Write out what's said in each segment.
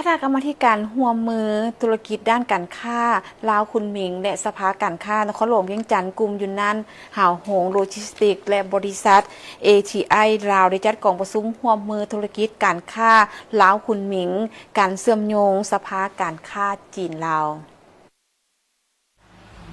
ຄະນະກຳມາທິການຮ່ວມມືທຸລະກິດດ້ານການຄ້າລາວຄຸນໝິງ ແລະ ສະພາການຄ້ານະຄອນຫຼວງວຽງຈັນ ກຸ່ມຢູນນານ ຮາວຫົງໂລຈິສຕິກ ແລະ ບໍລິສັດ ເອທີໄອ ລາວ ໄດ້ຈັດກອງປະຊຸມຮ່ວມມືທຸລະກິດການຄ້າລາວຄຸນໝິງ ການເຊື່ອມໂຍງສະພາການຄ້າຈີນລາວ.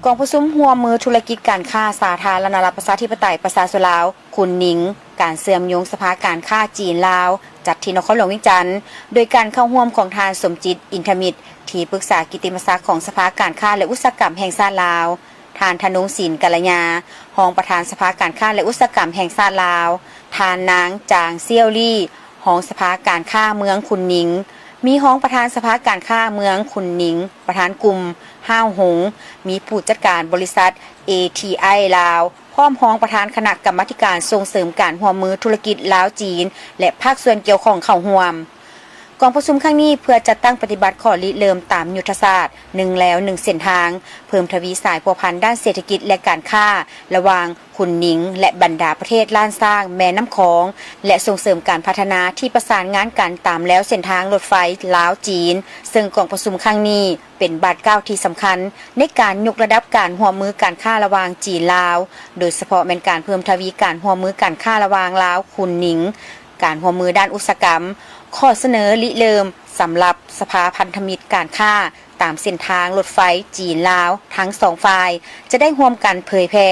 ກອງປະຊຸມຮ່ວມມືທຸລະກິດການຄ້າສາທາລະນະລັດປະຊາທິປະໄຕປະຊາຊົນລາວ ຄຸນໜິງ ການເຊື່ອມໂຍງສະພາການຄ້າຈີນລາວ ຈັດທີ່ນະຄອນຫຼວງວຽງຈັນ ໂດຍການເຂົ້າຮ່ວມຂອງທ່ານ ສົມຈິດ ອິນທະມິດ ທີ່ປຶກສາກິດຕິມະສັກຂອງສະພາການຄ້າ ແລະ ອຸດສາຫະກຳແຫ່ງຊາດລາວ, ທ່ານ ທະນົງສິນ ກັນລະຍາ ຮອງປະທານສະພາການຄ້າ ແລະ ອຸດສາຫະກຳແຫ່ງຊາດລາວ, ທ່ານ ນາງ ຈາງ ສ່ຽວລີ ຮອງສະພາການຄ້າເມືອງຄຸນໜິງ, ມີຮອງປະທານສະພາການຄ້າເມືອງຄຸນໜິງ, ປະທານກຸ່ມ ຮາວຫົງ, ມີຜູ້ຈັດການບໍລິສັດ ເອທີໄອ ລາວ, ພ້ອມຮອງປະທານຄະນະກຳມາທິການສົ່ງເສີມການຮ່ວມມືທຸລະກິດລາວ-ຈີນ ແລະ ພາກສ່ວນກ່ຽວຂ້ອງເຂົ້າຮ່ວມ. ກອງປະຊຸມຄັ້ງນີ້ເພື່ອຈັດຕັ້ງປະຕິບັດຂໍ້ລິເລີ່ມຕາມຍຸດທະສາດ ໜຶ່ງແລວໜຶ່ງເສັ້ນທາງ, ເພີ່ມທະວີສາຍພົວພັນດ້ານເສດຖະກິດ ແລະ ການຄ້າລະຫວ່າງ ຄຸນໜິງ ແລະ ບັນດາປະເທດລ້ານຊ້າງແມ່ນ້ຳຂອງ ແລະ ສົ່ງເສີມການພັດທະນາທີ່ປະສານງານກັນຕາມແລວເສັ້ນທາງລົດໄຟລາວ-ຈີນ, ເຊິ່ງກອງປະຊຸມຄັ້ງນີ້ເປັນບາດກ້າວທີ່ສຳຄັນໃນການຍົກລະດັບການຮ່ວມມືການຄ້າລະຫວ່າງຈີນ-ລາວ, ໂດຍສະເພາະແມ່ນການເພີ່ມທະວີການຮ່ວມມືການຄ້າລະຫວ່າງລາວ-ຄຸນໜິງ, ການຮ່ວມມືດ້ານອຸດສາຫະກຳ, ຂໍ້ສະເໜີລິເລີ່ມສຳລັບສະພາພັນທະມິດການຄ້າ ຕາມເສັ້ນທາງລົດໄຟຈີນ-ລາວ ທັງສອງຝ່າຍຈະໄດ້ຮ່ວມກັນເຜີຍແຜ່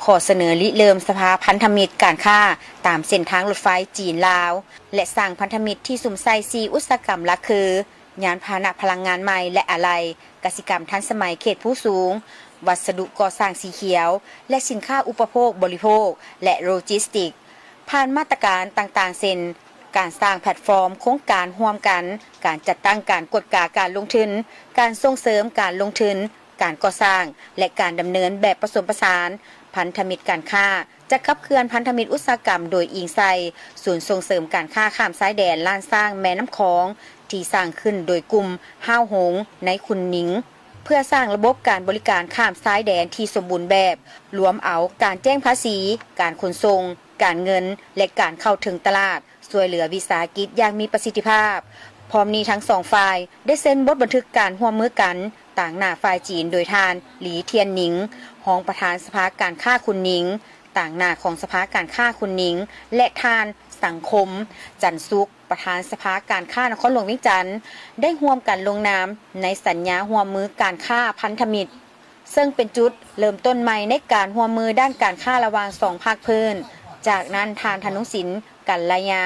ຂໍ້ສະເໜີລິເລີ່ມສະພາພັນທະມິດການຄ້າຕາມເສັ້ນທາງລົດໄຟຈີນ-ລາວ ແລະ ສ້າງພັນທະມິດທີ່ສຸມໃສ່ສີ່ອຸດສາຫະກຳຫຼັກຄື ຍານພາຫະນະພະລັງງານໃໝ່ ແລະ ອາໄລ, ກະສິກຳທັນສະໄໝເຂດພູສູງ, ວັດສະດຸກໍ່ສ້າງສີຂຽວ ແລະ ສິນຄ້າອຸປະໂພກບໍລິໂພກ ແລະ ໂລຈິສຕິກ. ຜ່ານມາດຕະການຕ່າງໆ ເຊັ່ນ ການສ້າງແພລດຟອມໂຄງການຮ່ວມກັນ, ການຈັດຕັ້ງການກວດກາການລົງທຶນ, ການສົ່ງເສີມການລົງທຶນ, ການກໍ່ສ້າງ ແລະ ການດຳເນີນແບບປະສົມປະສານພັນທະມິດການຄ້າ ຈະຂັບເຄື່ອນພັນທະມິດອຸດສາຫະກຳໂດຍອີງໃສ່ສູນສົ່ງເສີມການຄ້າຂ້າມຊາຍແດນລ້ານຊ້າງແມ່ນ້ຳຂອງ ທີ່ສ້າງຂຶ້ນໂດຍກຸ່ມ ຮາວຫົງ ໃນຄຸນໜິງ ເພື່ອສ້າງລະບົບການບໍລິການຂ້າມຊາຍແດນທີ່ສົມບູນແບບ, ລວມເອົາການແຈ້ງພາສີ, ການຂົນສົ່ງ, ການເງິນ ແລະ ການເຂົ້າເຖິງຕະຫຼາດ, ຊ່ວຍເຫຼືອວິສາຫະກິດຢ່າງມີປະສິດທິພາບ. ພ້ອມນີ້ທັງສອງຝ່າຍໄດ້ເຊັນບົດບັນທຶກການຮ່ວມມືກັນ ຕາງໜ້າຝ່າຍຈີນໂດຍທ່ານ ຫຼີ ທຽນໜິງ ຮອງປະທານສະພາການຄ້າຄຸນໜິງ, ຕາງໜ້າຂອງສະພາການຄ້າຄຸນໜິງ ແລະ ທ່ານ ສັງຄົມ ຈັນສຸກ ປະທານສະພາການຄ້ານະຄອນຫຼວງວຽງຈັນ ໄດ້ຮ່ວມກັນລົງນາມໃນສັນຍາຮ່ວມມືການຄ້າພັນທະມິດ ເຊິ່ງເປັນຈຸດເລີ່ມຕົ້ນໃໝ່ໃນການຮ່ວມມືດ້ານການຄ້າລະຫວ່າງສອງພາກພື້ນ. ຈາກນັ້ນ ທ່ານ ທະນົງສິນ ກັນລະຍາ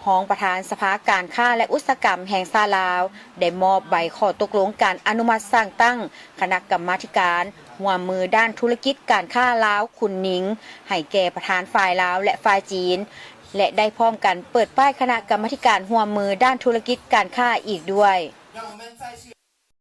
ຮອງປະທານສະພາການຄ້າ ແລະ ອຸດສາຫະກຳແຫ່ງຊາດລາວ ໄດ້ມອບໃບຂໍ້ຕົກລົງການອະນຸມັດສ້າງຕັ້ງຄະນະກຳມາທິການຮ່ວມມືດ້ານທຸລະກິດການຄ້າລາວ-ຄຸນໜິງ ໃຫ້ແກ່ປະທານຝ່າຍລາວ ແລະ ຝ່າຍຈີນ ແລະ ໄດ້ພ້ອມກັນເປີດປ້າຍຄະນະກຳມາທິການຮ່ວມມືດ້ານທຸລະກິດການຄ້າອີກດ້ວຍ.